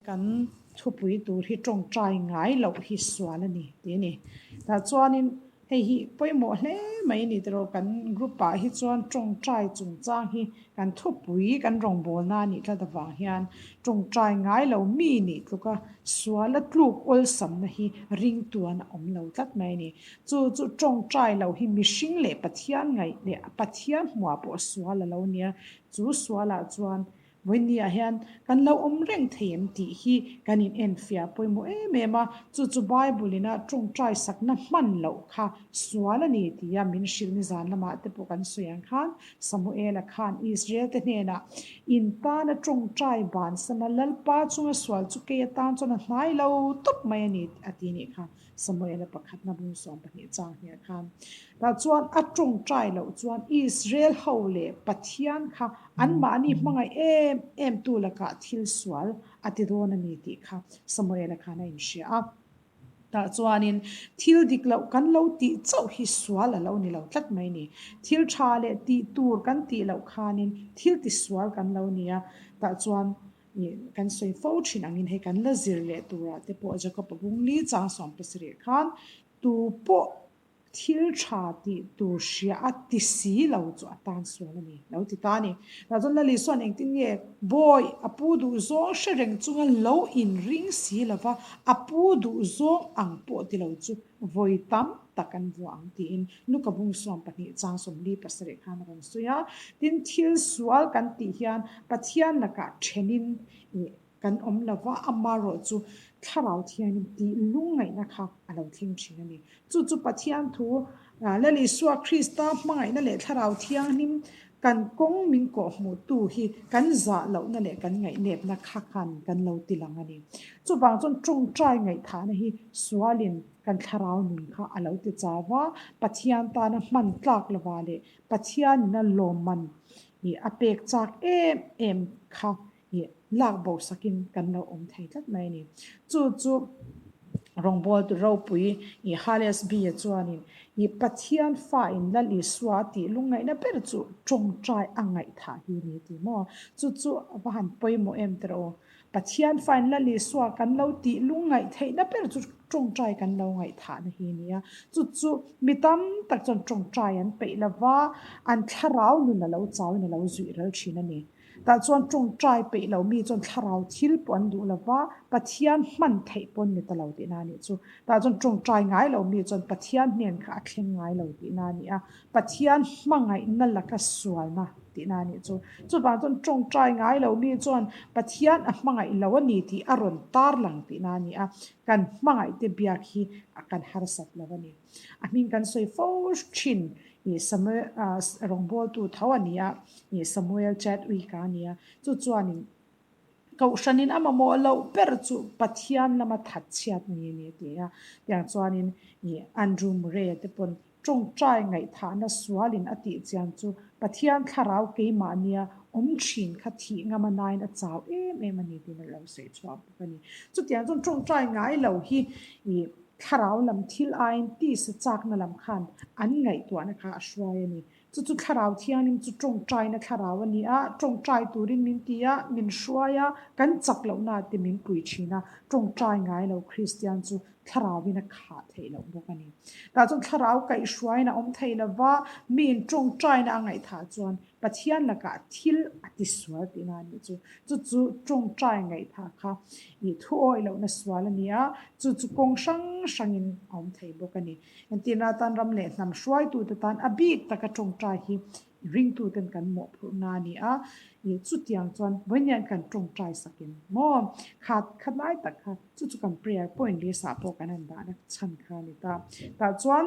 Kan thupui tur hi tawngtai ngai loh hi sual a ni tih a ni. Tah chuanin hei hi pawimawh hle mai a ni tiraw kan group ah hi chuan tawngtai chungchang hi kan thupui kan rawngbawlna a nih tlat avang hian tawngtai ngai lo mi nih tluka sual a tluk awlsamna hi ringtuan a awm lo tlat mai a ni. Chu chu tawngtai lo hi mihring leh Pathian ngaih leh Pathian hmuah pawh sual a lo nia. Chu sualah chuan Vawinia hian kan lo awm reng thei em tih hi kan in enfiah pawimawh em em a, chu chu Bible ina tawngtai sakna hman loh kha sual a ni tia min hrilh nizan lamah te pawh kan sawi ang khan Samuela khan Israel te hnenah in tana tawngtai bansana Lalpa chunga sual chu kei atan chuan a hnai lo tawp mai a ni a ti nih kha. Samuela pakhatna bung 12 chang hniah khan tah chuan a tawngtai loh chuan Israel ho leh Pathian kha anmahni hmangaih em em tu lakah thil sual a ti dawn a ni tih kha Samuela khan a inhria a. Tah chuanin thil dik loh kan lo tih chauh hi sual a lo ni lo tlat mai ni. Thil tha leh tih tur kan tih loh khanin thil tisual kan lo ni a. Tah chuan Kan sawi fo thin angin hei kan la zir leh turah te pawh Jacob-a bung li chang 70 khan tu pawh thil tha tih tur hria a ti si lo chu a tan sual a ni lo ti ta a ni. Tah chuan Lali chuan engtin nge bawi a pu duh zawng hre reng chunga lo inring si lova a pu duh zawng ang pawh ti lo chu vawi tam tak an vuah ang tiin Luka bung 12 chang 47 khan a rawn sawi a. Tin, thil sual kan tih hian Pathian lakah thenin ih kan awm lo va, amarawh chu Thlarau Thiangin tih lungngaihna kha a lo thleng thin a ni. Chu chu Pathian thu Lal Isua Krista hmangaihna leh Thlarau Thianghlim kan kawng min kawhhmuhtu hi kan zah lohna leh kan ngaihnepna kha khan kan lo ti lang a ni. Chuvang chuan tawngtai ngaihthahna hi sualin kan thlarau nun kha a lo ti chau va, Pathian tana hman tlak lova leh Pathianin a lawmman ih a pek chak em em kha ih lak bo sakin kan lo awm thei tlat mai a ni. Chu chu rawngbawltu ropui ih Hales B-a chuanin ih Pathian fa in Lal Isua a tih lungngaihna ber chu tawngtai a ngaihthah hi a ni tih maw? Chu chu a va han pawimawh em tiraw? Pathian fain Lal Isua kan lo tih lungngaih theihna ber chu tawngtai kan lo ngaihthahna hi a ni a. Chu chu mi tam tak chuan tawngtai an peih lova, an thlarau nun a lo chauin a lo zuih ral thin a ni. Tah chuan tawngtai peih lo mi chuan thlarau thil pawh an duh lova, Pathian hman theih pawh an ni ta lo tihna a nih chu. Tah chuan tawngtai ngai lo mi chuan Pathian hnen kha a thleng ngai lo tihna a ni a. Pathian hmangaihna laka sualna tihna a nih chu. Chuvang chuan tawngtai ngai lo mi chuan Pathian a hmangaih lo a ni tih a rawn tarlang tihna a ni a, kan hmangaihte biak hi kan harsat lo a ni. A hming kan sawi fo thin ih Samuel rawngbawltu tho a ni a, ih Samuel Chadwick-a a ni a, chu chuanin Kohhranin a mamawh loh ber chu Pathian lama thatchhiat ni a ni a ti a. Tiang chuanin ih Andrew Murray-a te pawn tawngtai ngaihthahna sualin a tih chian chu Pathian thlarau keimahnia awm thin kha thih ngam a nain a chau em em a ni tiin a lo sawi chhuak bawk a ni. Chutiang chuan tawngtai ngai lo hi ih thlarau lam thil aiin tisa chakna lam khan an ngaihtuahna kha a hruai a ni. Chu chu Thlarau Thianghlim chu tawngtaina thlarau a ni a, tawngtai turin min ti a, min hruai a, kan chak lohna te min pui thin a, tawngtai ngai lo Kristian chu Thlarauin a khah theih loh bawk a ni. Tah chuan Thlarau kaihhruaiin a awm thei lo va, miin tawngtaina a ngaihthah chuan Pathian lakah thil a tisual tihna a nih chu. Chu chu tawngtai ngaihthah kha ih thu awih lohna sual a ni a, chu chu kawng hrang hrangin a awm thei bawk a ni. Entirna atan ram leh hnam hruaitute tan a bik taka tawngtai hi ringtuten kan mawhphurhna a ni a, ih chutiang chuan vawiin kan tawngtai sakin maw khat khat lai tak kha chu chu kan prayer point list ah pawh kan han dahna chhan kha a ni ta. Tah chuan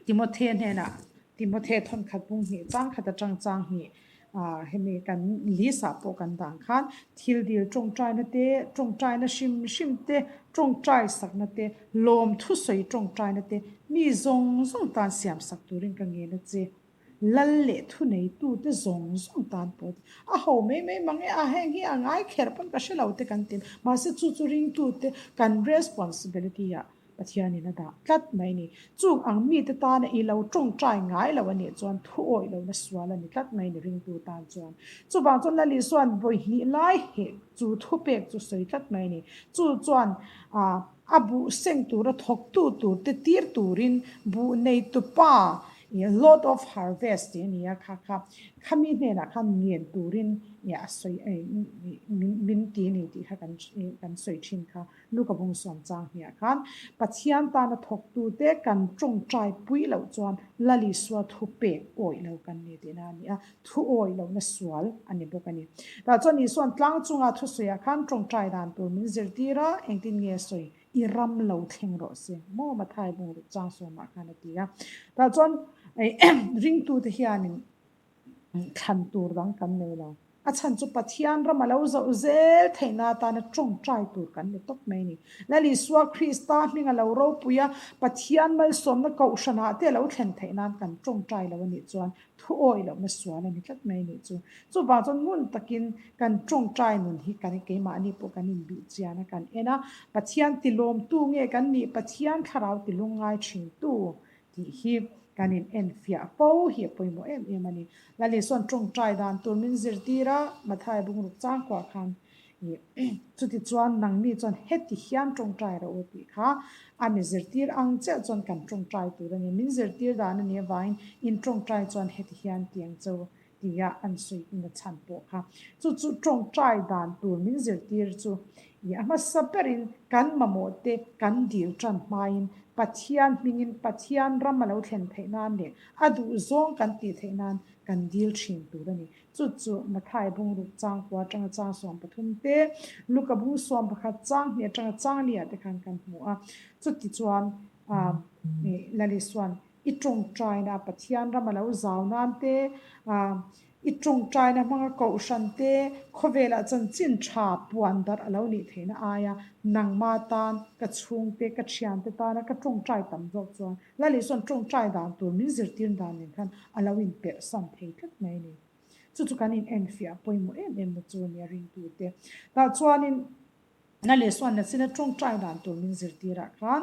Timothy hnenah Timothy thawnkhat bung hnih chang khat atang chang hnih Ah hemi kan list ah pawh kan dan khan thil dil tawngtaina te, tawngtaina hrim hrim te, tawngtai sakna te, lawm thusawi tawngtaina te mi zawng zawng tan siam sak turin ka ngen a che. Lal leh thuneitu te zawng zawng tan pawh a ho mai mai mang e a, heng hi a ngai kher pawn ka hre lo te kan ti. Mahse chu chu ringtu te kan responsibility ah. Pathianin a dah tlat mai a ni. Chung ang mite tana i lo tawngtai ngai lo a nih chuan thu awih lohna sual a ni tlat mai ni ringtu tan chuan. Chuvang chuan Lali chuan vawi hnih lai heh chu thupek chu sawi tlat mai a ni. Chu chuan a buh seng tura thawktu tur te tir turin buh neitu pa Lord of Harvest tih a ni a, kha kha khami hnenah khan ngen turin a sawi min ti a ni tih kha kan sawi thin kha. Luka bung sawm chang hniah khan Pathian tana thawktute kan tawngtai pui loh chuan Lal Isua thu pek awih lo kan ni tihna a ni a, thu awih lohna sual a ni bawk a ni. Tah chuan Isua'n tlang chunga thusawiah khan tawngtai dan tur min zirtir a, engtin nge sawi i ram lo thleng rawh se maw Mathai bung ruk chang sawmah khan a ti a. Tah chuan ringtute hianin thlan tur dang kan nei lo. A chhan chu Pathian ram a lo zoh zel theihna atana tawngtai tur kan ni tawp mai a ni. Lal Isua Krista hming a lo ropui a, Pathian malsawmna kohhranah te a lo thlen theih nan kan tawngtai lo a nih chuan thu awih lohna sual a ni tlat mai a nih chu. Chuvang chuan ngun takin kan tawngtai nun hi kan keimahni pawh kan inbih chian a, kan en a, Pathian tilawmtu nge kan nih, Pathian thlarau tilungngai thintu tih hi kan in enfiah fo hi a pawimawh em em a ni. Lali sawn tawngtai dan tur min zirtir a, Mathai bungruk changkuah khan ih chuti chuan nangni chuan heti hian tawngtai rawh u tih kha a mi zirtir ang chiah chuan kan tawngtai tur a ni. Min zirtir dan a nih avangin in tawngtai chuan heti hian tiang cho tia an sawi na chhan pawh kha chu chu tawngtai dan tur min zirtir chu i a hmasa berin kan mamawh te kan dil tan hmain Pathian hmingin Pathian ram a lo thlen theih nan leh a duh zawng kan tih theih nan kan dil thin tur a ni. Chu chu Mathai bungruk changkua atanga chang 13 te, Luka bung 11 chang hnih atanga chang liah te khan kan hmu a. Chuti chuan Lalisuan I tawngtaina Pathian ram a lo zau nan te, i tawngtaina hmanga kohhran te, khawvelah chanchin tha puan darh a lo nih theihna aia nangma tan, ka chhungte, ka thiante tana ka tawngtai tam zawk chuan Lali chuan tawngtai dan tur min zirtir dan nen khan a lo inperhsan thei tlat mai a ni. Chu chu kan inenfiah pawimawh em em na chu a nia ringtute. Tah chuanin Lali chuan nachina tawngtai dan tur min zirtirah khan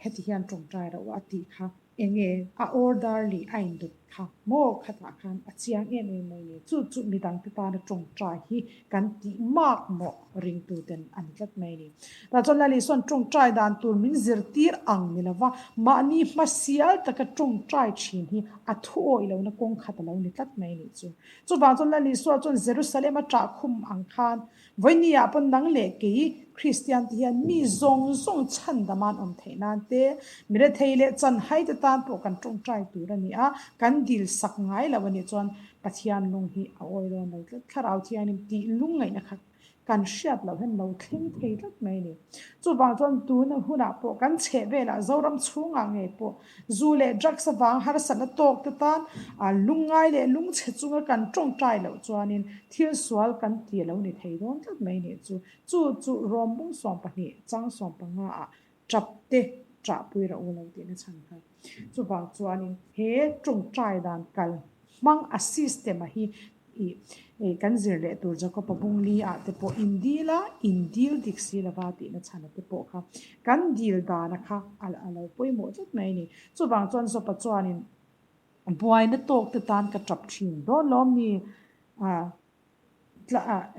Heti hian tawngtai rauh a tih kha enge a order leh a indawt kha maw khatah khan a chiang em em mai ni. Chu chu midangte tana tawngtai hi kan tih mak mawh ringtuten a ni tlat mai ni. Tah chuan Lali sawn tawngtai dan tur min zirtir ang ni lova mahni hmasial taka tawngtai thin hi a thu awih lohna kawng khat a lo ni tlat mai ni chu. Chuvang chuan Lali saw chuan Jerusalem a ṭahkhum ang khan Vawinia pawn nang leh kei Kristian te hian mi zawng zawng chhandam an awm theih nan te, mi rethei leh chanhai te tan pawh kan tawngtai tur a ni a, kan dil sak ngai lo a nih chuan Pathian lung hi a awi dawn lo tlat. Thlarau Thianghlim tih lungngaihna kha kan hriat loh hian lo thleng thei tlat mai a ni. Chuvang chuan tuna hunah pawh kan chheh velah Zoram chhungah ngei pawh zu leh drugs avang harsatna tawk te tan lungngai leh lungchhe chunga kan tawngtai loh chuanin thil sual kan ti a lo ni thei dawn tlat mai nih chu. Chu chu Rom bung 12 chang 15 ah tap te ṭahpui rawh u lo tihna chhan kha. Chuvang chuanin he tawngtai dan kal hmang a system a hi ih kan zir leh tur Jacob-a bung li ah te pawh in dil a, in dil dik si lova tihna chhan a te pawh kha kan dil dana kha a lo pawimawh tlat mai a ni. Chuvang chuan Zawpa chuanin buaina tawk te tan ka tap thin dawn lawm ni?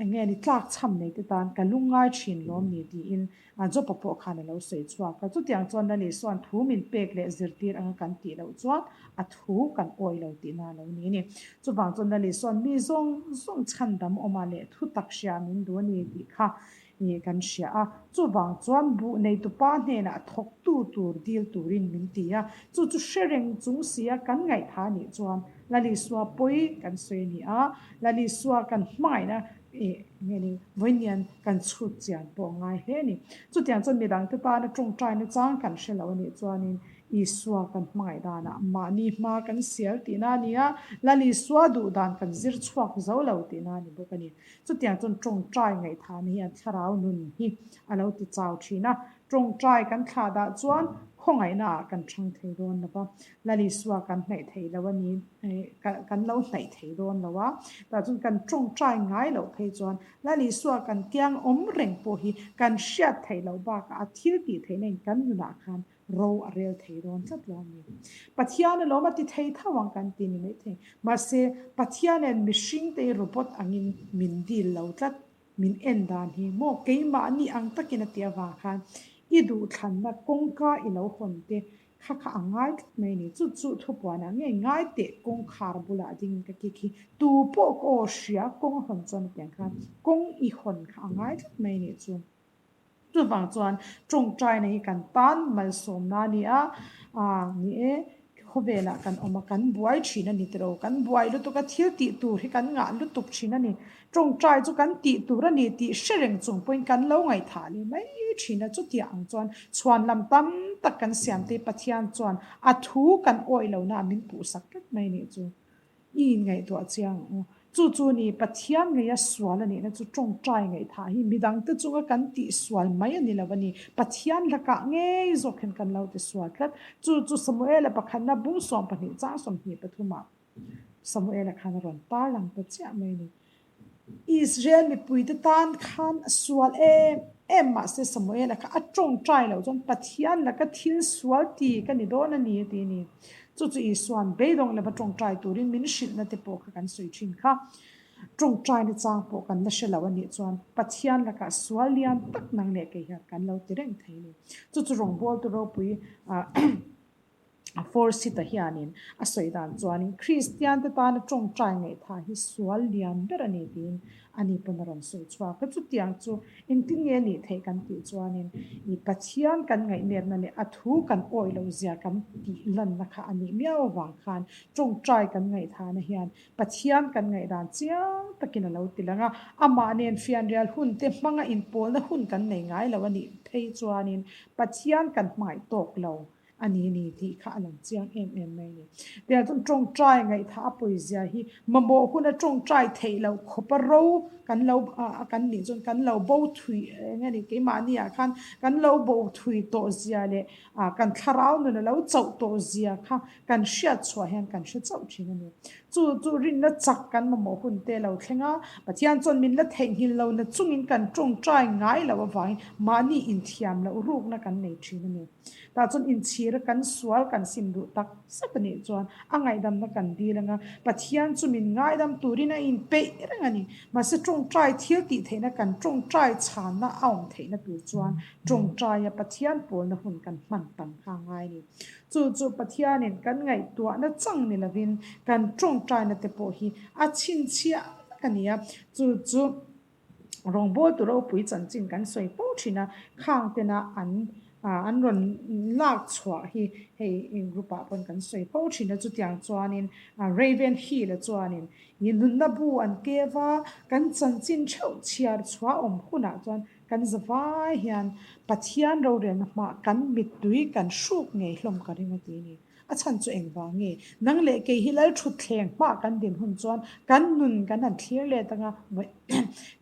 Eng nge ni tlak chham nei te tan ka lungngai thin lawm ni tiin Jopa pawh khan a lo sawi chhuak a. Chutiang chuan Lali sawn thu min pek leh zirtir anga kan tih loh chuan a thu kan awi lo tihna a lo ni a ni. Chuvang chuan Lali sawn mi zawng zawng chhandam awma leh thu tak hria min duh a ni tih kha kan hria a. Chuvang chuan buh neitupa hnenah thawktu tur dil turin min ti a. Chu chu hre reng chung sia kan ngaihtha nih chuan Lalisua pawi kan sawi a ni a. Lalisua kan hmangaihna ih nge ni vawiin kan chhut chian pawh a ngai hle a ni. Chutiang chuan midangte tana tawngtaina chang kan hre lo a nih chuanin Isua kan hmangaih danah mahni hma kan sial tihna a ni a, Lalisua duh dan kan zir chhuak zo lo tihna a ni bawk a ni. Chutiang chuan tawngtai ngaihthahna hian thlarau nun hi a lo ti chau thin a, tawngtai kan thlah dah chuan. khawngaihna ah kan chhang thei dawn lo va, Lal Isua kan hnaih thei lo a ni, kan lo hnaih thei dawn lo a, tah chuan kan tawngtai ngai loh phei chuan Lal Isua kan kiang awm reng pawh hi kan hriat theih loh bakah a thil tih theihna in kan nunah khan ro a rel thei dawn tlat lo a ni. Pathian alawm a ti thei tho ang kan ti ni mai thei. Mahse, Pathianin mihringte hi robot angin min dil lo tlat. Min en dan hi maw keimahni ang takin a tih avang khan i duhthlanna kawngka i lo hawn te kha kha a ngai tlat mai a ni. Chu chu thupuanah ngei ngai teh kawngkhar bulah ding ka kik hi tu pawh ka aw hria kawng a hawn chuan a tiang khan kawng i hawn kha a ngai tlat mai a nih chu. Chuvang chuan tawngtaina hi kan tan malsawmna a ni a, ni e, khawvelah kan awm a, kan buai thin a ni tiro, kan buai lutuk a, thil tih tur hi kan ngah lutuk thin a ni. Tawngtai chu kan tih tur a ni tih hre reng chung pawhin kan lo ngaihthah leh mai thin a, chutiang ang chuan chhuan lam tam tak kan siam te Pathian chuan a thu kan awih lohna min puhsak tlat mai a nih chu. I inngaihtuah chiang ang u. Chu chu ni, Pathian ngeia sual a nihna chu tawngtai ngaihthah hi midangte chunga kan tih sual mai a ni lo a ni. Pathian lakah ngei zawk hian kan lo ti sual tlat. Chu chu Samuela pakhatna bung 12 chang 23 ah Samuela khan a rawn tar lang ta chiah mai a ni. Israel mipuite tan khan a sual em em mahse Samuela kha a tawngtai loh chuan Pathian laka thil sual ti ka ni dawn a ni a ti a ni. Chu chu Isuan beidawng lova tawngtai turin min hrilhna te pawh kha kan sawi thin kha. Tawngtaina chang pawh kan la hre lo a nih chuan Pathian lakah sual lian tak nang leh kei hian kan lo ti reng thei a ni. Chu chu rawngbawltu ropui ah A Forsyth-a hianin a sawi dan chuanin Kristiante tana tawngtai ngaihthah hi sual lian ber a ni tiin ani pawn a rawn sawi chhuak a. Chutiang chu engtin nge a nih theih kan tih chuanin i Pathian kan ngaihnepna leh a thu kan awih loh zia kan tih lanna kha a nih miau avang khan tawngtai kan ngaihthahna hian Pathian kan ngaihdan chiang takin a lo ti lang a. Amah nen fianrial hun te hmanga inpawlna hun kan nei ngai lo a nih phei chuanin Pathian kan hmangaih tawk lo. A ni ni tih kha a lang chiang em em mai a ni. Tiang chuan tawngtai ngaihthah a pawizia hi mamawh huna tawngtai theih loh khawpa ro kan lo kan nih chuan kan lo bo thui eng a ni keimahni ah khan kan lo bo thui tawh zia leh kan thlarau nun a lo chauh tawh zia kha kan hriat chhuah hian kan hre chauh thin a ni. Chu chu rinna chak kan mamawh hun te lo thleng a, Pathian chuan min la theihnghilh lo na chungin kan tawngtai ngai loh avangin mahni inthiam loh rukna kan nei thin a ni. Tah chuan inchhira kan sual kan sim duh tak zet a nih chuan a ngaihdamna kan dil anga Pathian chu min ngaidam turin a inpeih reng a ni. Mahse tawngtai thil tih theihna kan tawngtai chhanna a awm theihna tur chuan tawngtaia Pathian pawlna hun kan hman tam kha a ngai a ni. Chu chu Pathianin kan ngaihtuahna chang ni lovin kan tawngtaina te pawh hi a chhinchhiah vek a ni a. Chu chu. Rawngbawltu ropui chanchin kan sawi fo thin a, khang tena an an rawn lak chhuah hi hei group ah pawn kan sawi fo thin a, chutiang chuanin Raven Hill-a chuanin i nunna bu an kev a, kan chanchin theuh chhiar chhuah awm hunah chuan kan zavai hian Pathian rorelna hmaah kan mittui kan hruk ngei hlawm ka ring a ti a ni. A chhan chu engvang nge? Nang leh kei hi lal thutthleng hmah kan din hun chuan kan nun kan han thlir let anga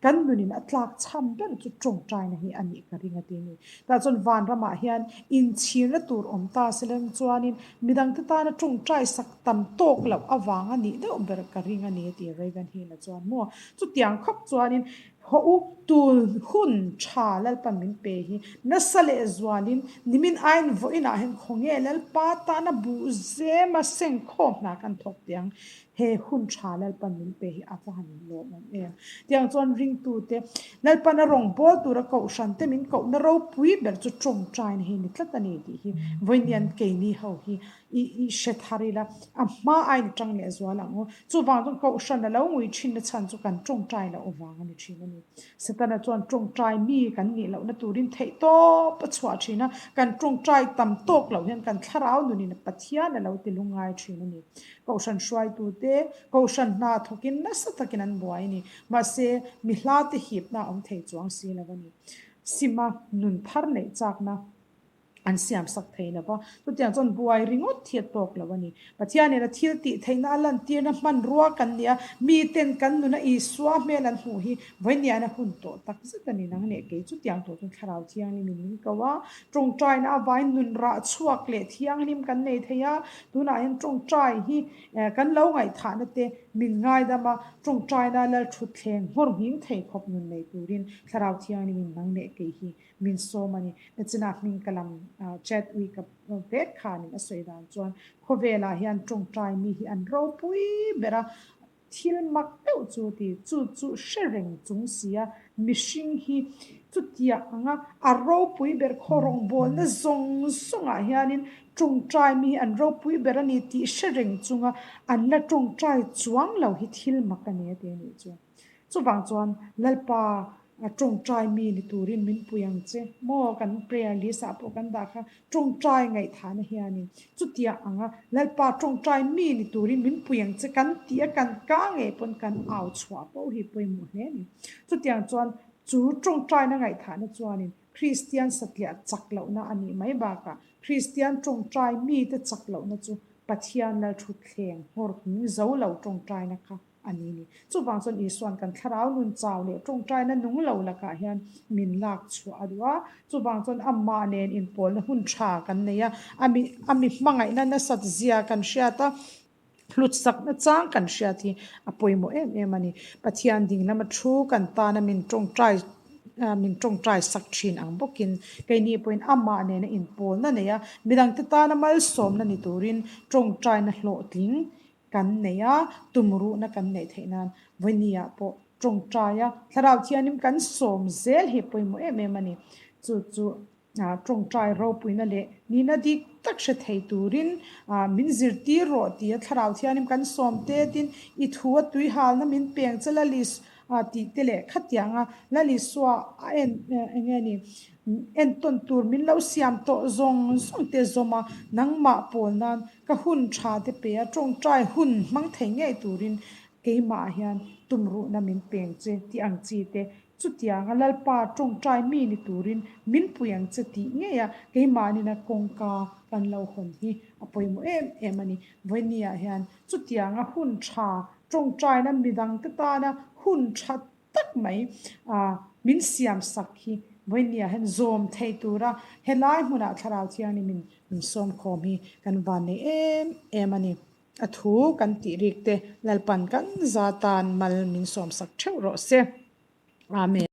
kan nunin a tlak chham ber chu tawngtaina hi a nih ka ring a ti a ni. Tah chuan vanramah hian inchhirna tur awm ta se leng chuanin midangte tana tawngtai sak tam tawk loh avang a nih deuh ber ka ring a ni a ti Raven Hill-a chuan maw? Chutiang khawp chuanin Haw u, tun hun tha Lalpan min pe hi nasa leh zualin nimin aiin vawiinah hian khawnge Lalpa tana buh zema sengkhawm hna kan thawk teh ang. He hun tha Lalpan min pe hi a va han lawmawm em. Tiang chuan ringtute Lalpan a rawn bawl tura kohhran te min kohna ropui ber chu tawngtaina hi ni tlat a ni tih hi vawiinian keini ho hi I i hre thar ila, a hma ain tang leh zual ang u. Chuvang chuan Kohhran a lo ngui thin na chhan chu kan tawngtai loh avang a ni thin a ni. Setana chuan tawngtai mi kan nih lohna turin theih tawp a chhuah thin a, kan tawngtai tam tawk loh hian kan thlarau nunin Pathian a lo ti lungngai thin a ni. Kohhran hruaitute, Kohhran hna thawkin nasa takin an buai a ni. Mahse, mi hlate hipna a awm thei chuang si lo a ni. Sima nun thar neih chakna. An siam sak thei lo va, chutiang chuan buai ringawt hi a tawk lo a ni. Pathianin a thil tih theihna a lantirna hmanrua kan ni a, miten kan nuna Isua hmel an hmuh hi vawiin a hun tawh tak zet a ni. Nang leh kei chutiang tur chuan Thlarau Thianghlimin min ko a, tawngtaina avain nun rah chhuak leh thianghlim kan nei thei a, tunah hian tawngtai hi kan lo ngaihthahna te min ngaidam a, tawngtaina lalthutthleng nghawr nghing thei khawp nun nei turin Thlarau Thianghlimin nang leh kei hi Min sawm a ni. Nachina hming ka lam chat ui ka vek khanin a sawi dan chuan khawvelah hian tawngtai mi hi an ropui ber a, thil mak deuh chu ti chu chu hre reng chung sia mihring hi chutiang anga a ropui ber khaw rawngbawlna zawng zawngah hianin tawngtai mi hi an ropui ber a ni tih hre reng chunga an la tawngtai chuang lo hi thil mak a ni a ti a nih chu. Chuvang chuan Lalpa a tawngtai mi ni turin min pui ang che maw? Kan prayer list ah pawh kan dah kha tawngtai ngaihthahna hianin chutiang anga Lalpa tawngtai mi ni turin min pui ang che kan tih a kan ka ngei pawn kan au chhuah poh hi pawimawh hle a ni. Chutiang chuan chu tawngtaina ngaihthahna chuanin Kristian satliah chak lohna a nih mai bakah Kristian tawngtai mite chak lohna chu Pathian Lalthutthleng nghawr hming zo lo tawngtaina kha a ni ni. Chuvang chuan Isua'n kan thlarau nun chau leh tawngtaina nung lo lakah hian min lak chhuah a duh a. Chuvang chuan amah nen inpawlna hun tha kan nei a, a mi a mi hmangaihna nasat zia kan hriat a, hlutsakna chang kan hriat hi a pawimawh em em a ni. Pathian ding lama thu kan tana min tawngtai min tawngtai sak thin ang bawkin keini pawhin amah nena inpawlna nei a, midangte tana malsawmna ni turin tawngtaina hlawhtling kan nei a, tumruhna kan neih theih nan vawinia pawh tawngtai a, Thlarau Thianghlim kan sawm zel hi pawimawh em em a ni. Chu chu tawngtai ropuina leh nihna dik tak hre thei turin min zirtir rawh tia Thlarau Thianghlim kan sawm te tin i thu a tuihalna min peng che la lis tih te leh khatianga Lal Isua a en eng nge ni entawn tur min lo siam tawh zawng zawng te zawm a, nangmah pawl nan Ka hun tha te pe a, tawngtai hun hmang thei ngei turin keimah hian tumruhna min peng che tih ang chi te, chutianga Lalpa tawngtai mi ni turin min pui ang che tih ngei a keimahnin a kawngka kan lo hawn hi a pawimawh em em a ni. Vawinia hian chutianga hun tha tawngtaina midangte tana hun tha tak mai a min siam sak hi vawinia hian zawm thei tura helai hmunah Thlarau Thianghlim in min sawm khawm hi kan van nei em em a ni. A thu kan tih rik te Lalpan kan za tan mal min sawm sak theuh rawh se. Amen.